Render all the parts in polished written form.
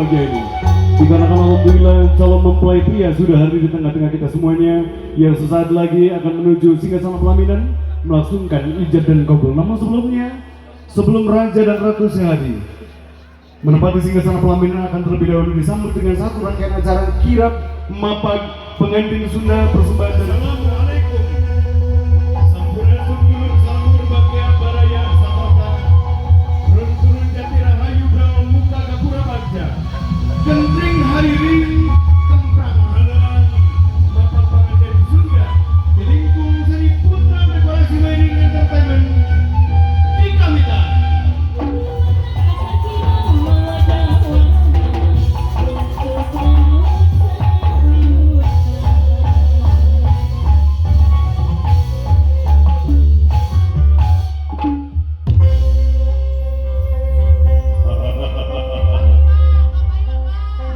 berbahagia ini. Dikarenakan alhamdulillah calon mempelai pria sudah hadir di tengah-tengah kita semuanya, yang sesaat lagi akan menuju singgasana pelaminan melangsungkan ijab dan kabul. Namun sebelumnya, sebelum Raja dan Ratu Sehadi menempati singgasana pelaminan, akan terlebih dahulu disambut dengan satu rangkaian acara kirap mapag pengantin Sunda persembahan dari Assalamualaikum. Sampurasun dulur, salam berbakya baraya sabata. Turun jati rahayu brawl muka gapura bagja. Gentring hariring kemprang halang mapag pengantin Sunda. Di lingkung Seni Putra Dekorasi Wedding Entertainment di Kamitan.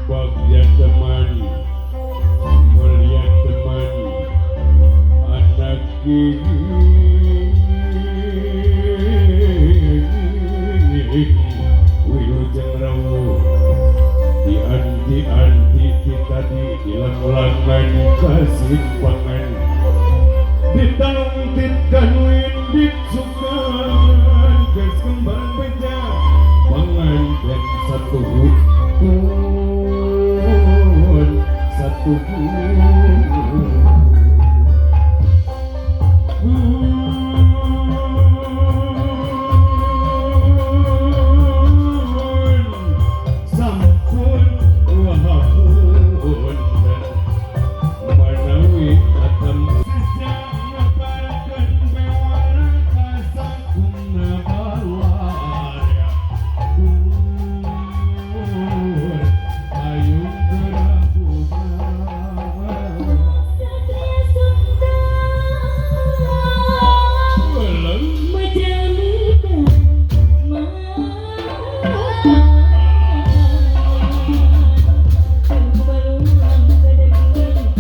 Bagja teman, mulia teman, anak gigi wilujeng rawuh di anti-anti kita di dilang-langan kasimpangan ditangtit kanuin ditsukan geus kembang beja pengantin satu pun satu pun. Sampun wahapun manawi atem sejak ngabarkeun bewara kasakungna balarya dur ayung geura bunga. Satria Sunda. Belum. Majamika mata Baluang kadaging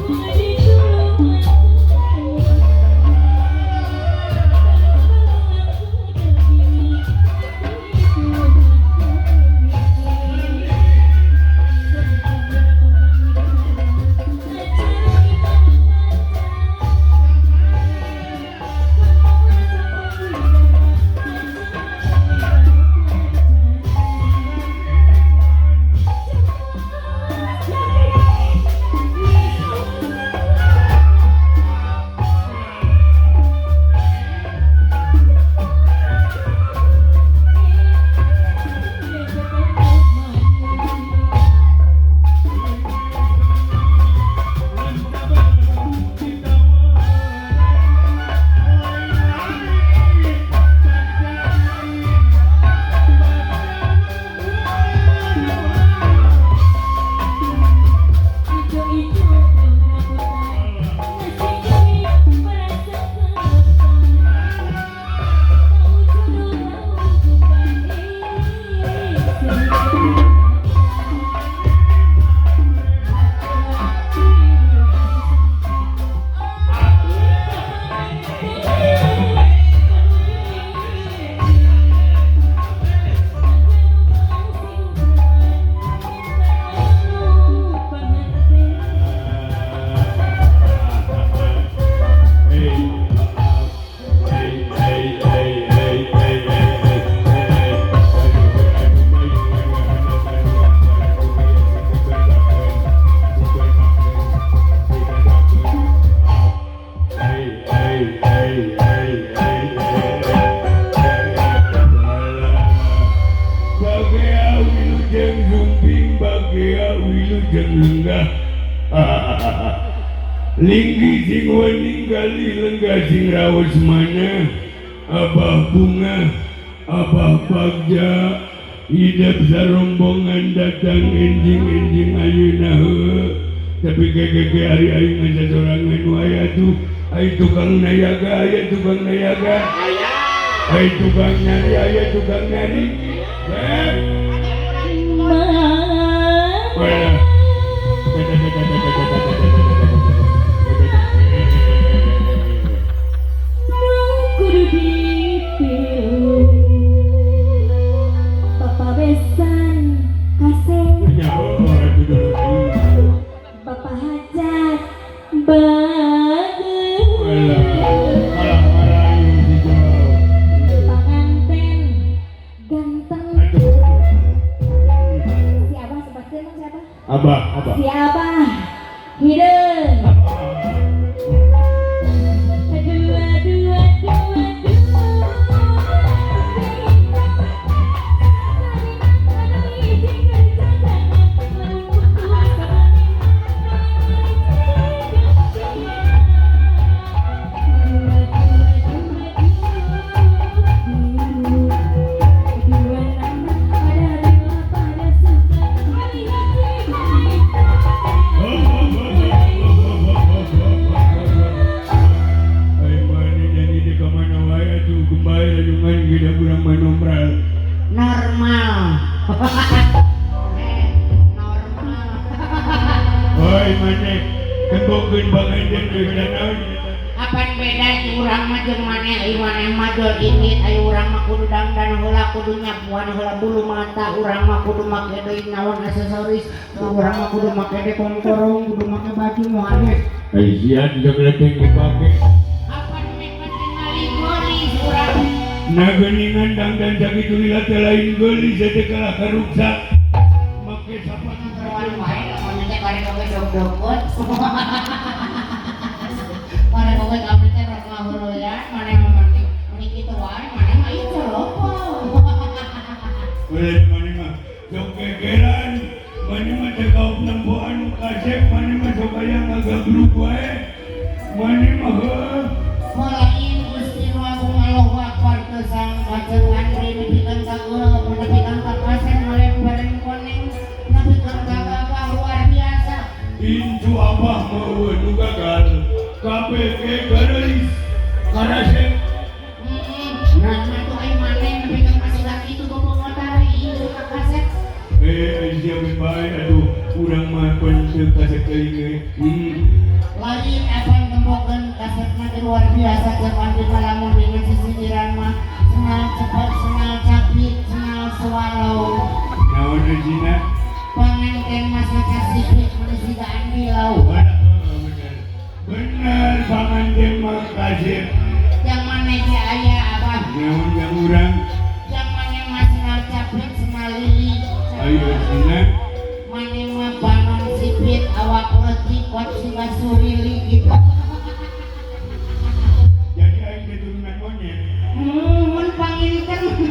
Madi tulungan Baluang kadaging Ijo-ijo rambutan, nasi kuning merasa ketan. Tahu jodoh tahu bukan Hey, hey, hey, hey, hey, hey, hey, hey, hey. Hey, hey, hey, hey, hey, hey, hey. Bagea wilujeng sumping, bagea wilujeng lenggah. Linggi sing wening gali lenggah sing raos mana Abah Bunga, Abah Bagja, hidup sarombongan datang enjing-enjing ayeuna heuh. Tapi keke hari aing mah sasorangan wae atuh. Ai tukang nayaga, aya tukang nayaga. Ai tukang nari, aya tukang nari. Eh, wala. Kudu ditiru Papa besan kasep. Abah, abah. Si Abah hideung. Dua dua dua dua. Ay mana nyanyi di kamana wae atuh kembali ladungan kita kurang manomral. Normal. Eh, normal. Oi mana tembokeun panganten beda naon? Apan beda ti urang mah jeung maneh, ai maneh mah jol indit, ai urang mah kudu dangdan heula, kudu nyapuan heula bulu mata, urang mah kudu make deui naon aksesoris, urang mah kudu make deui kongkorong, kudu make baju nu halus. Ai sia tidak leteng dipake. Apan meh tingali geulis urang. Nah geuningan dangdan sakitu lila teh lain geulis teh kalah karuksak. Make sapatu Kawan wae lamun teh karek oge dog-dogot. Karek oge kami teh rek ngahuruyan, maneh mah meni meni kitu wae, maneh mah ieu lopo. Ulah maneh mah sok gegeran, maneh mah teh kaop nempo anu kasep, maneh mah sok aya ngagabruk wae. Maneh mah heuh. Lain Gusti nu Agung Allahu Akbar teu sang kaceuk Andri nepikeun ka geuleuh, nepikeun ka kasep ngalemperen koneng, nepikeun ka gagah luar biasa. Incu abah mah nu gagal. KPK garelis karasep. Heeh. Nah, mah ai maneh nepikeun ka siga kitu bobogotan incu ka kasep. Eh, ai sia geus bae atuh urang mah pan teu kasep teuing ge. Lain apan tembokeun kasepna ge luar biasa ceuk Andri mah lamun dengan sisidiran mah senal cepet, senal capit, senal swallow. Naon eusina? Panganten mah saca sipit mun siga Andi Lau. Walah, heuh, bener. Bener panganten mah kasep. Yang maneh ge aya abah. Naon yang urang? Yang maneh mah senal capit, senal lili. Ayo eusina. Maneh mah panon sipit, awak leutik kot siga surili gitu. Jadi aing keturunan monyet. Mun panginten.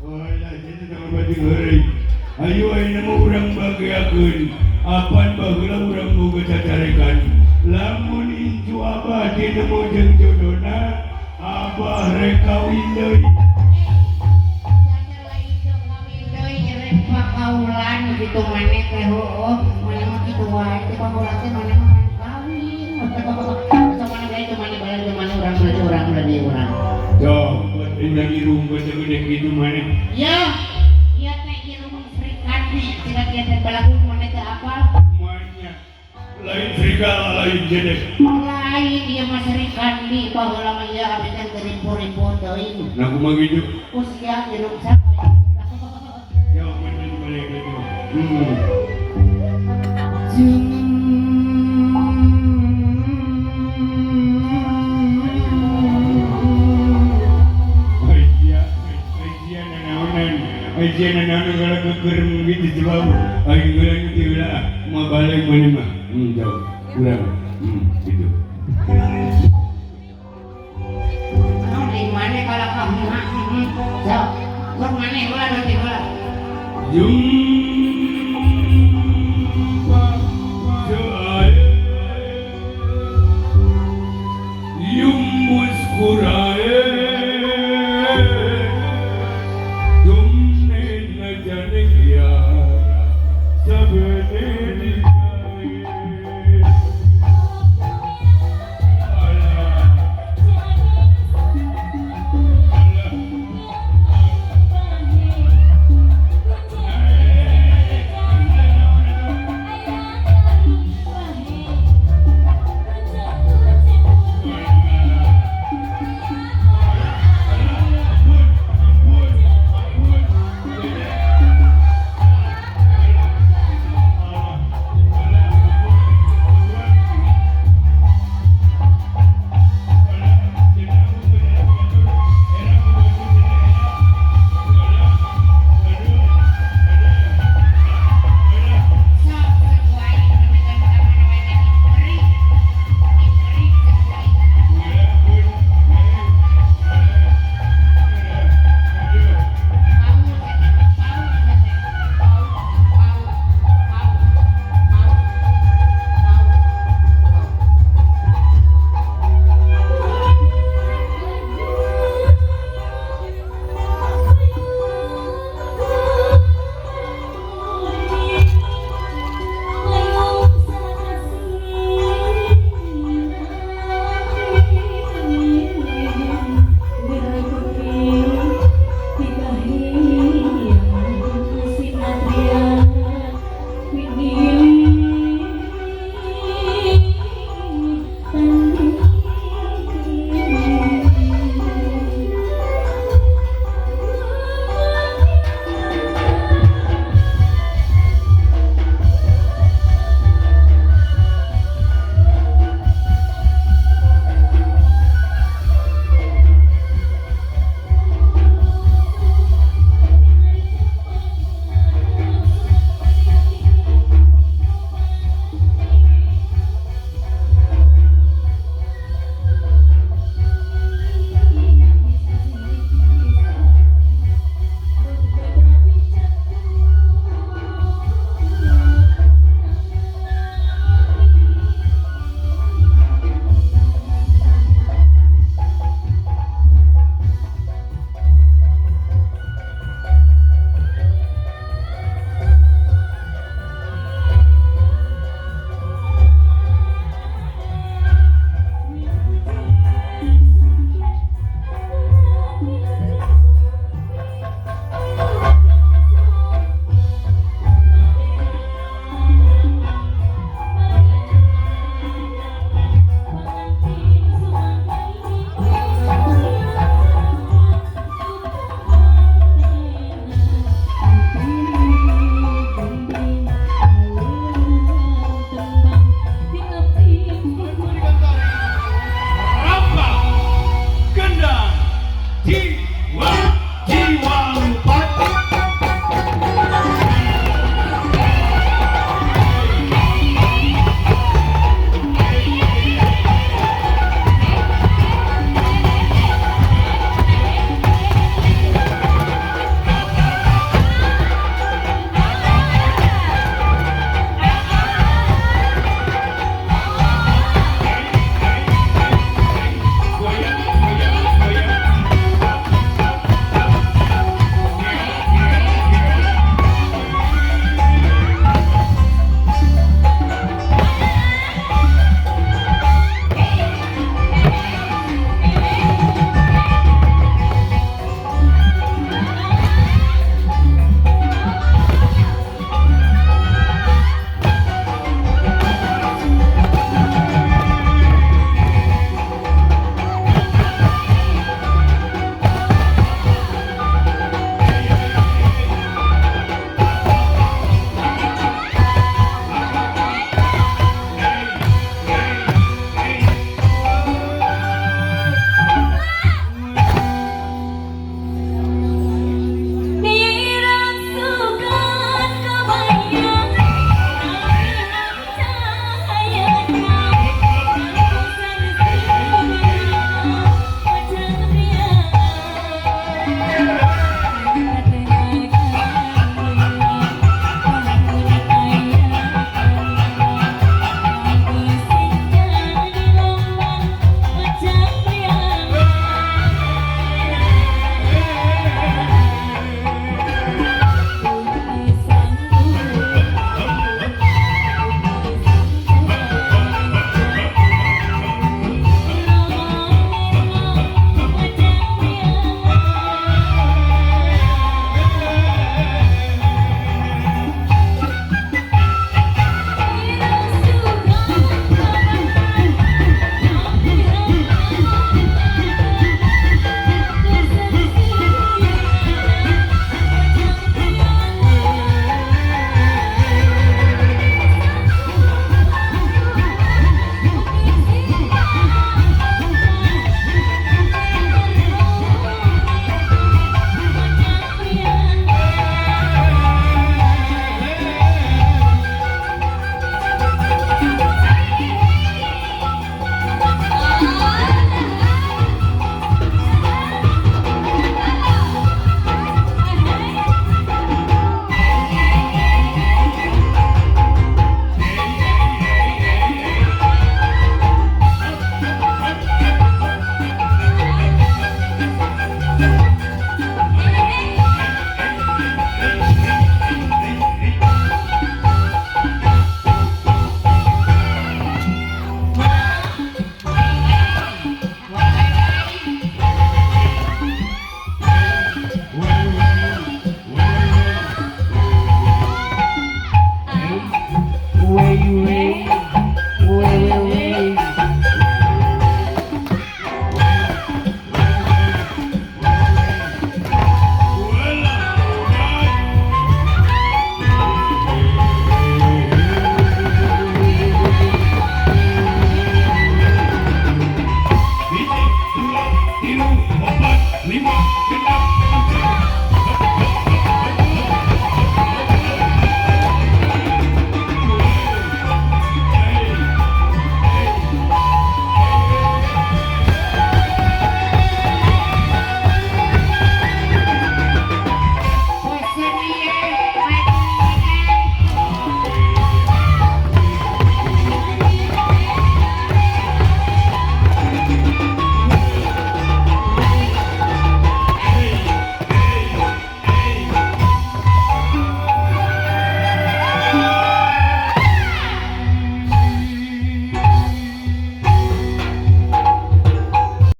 Walah, jadi sama baju heureuy. Ayo ayeuna mah urang bageakeun. Apan baheula urang boga cacarekan. Lamun incu abah tinemu jeung jodona, abah rek kawin deui. Jangan lain dong kawin deui rek pakaulan gitu maneh teh heueuh. Maneh mah kitu wae teh pakaulan teh maneh mah kan kawin. Sok maneh bae teu maneh balik teu maneh urang berarti urang berarti urang. Tuh, urang irung teh gede kitu maneh. Ya, ieu teh irung Sri Kandi, siga kieu teh balagu maneh teu apal. Moalnya lain serigala lain jedek. Lain ieu mah Sri Kandi baheula mah ieu abdi teh teu ripu-ripu teuing. Nah kumaha kitu? Usia diruksak. Ya maneh balik kitu. Ai sia, ai sia nanaonan. Ai sia nanaonan kalau kekerem gitu sebab ai urang teh ulah moal balik maneh mah. Jauh. Urang. Gitu. Naon deui maneh kalah ka Sok, sok maneh heula nanti heula. Jum.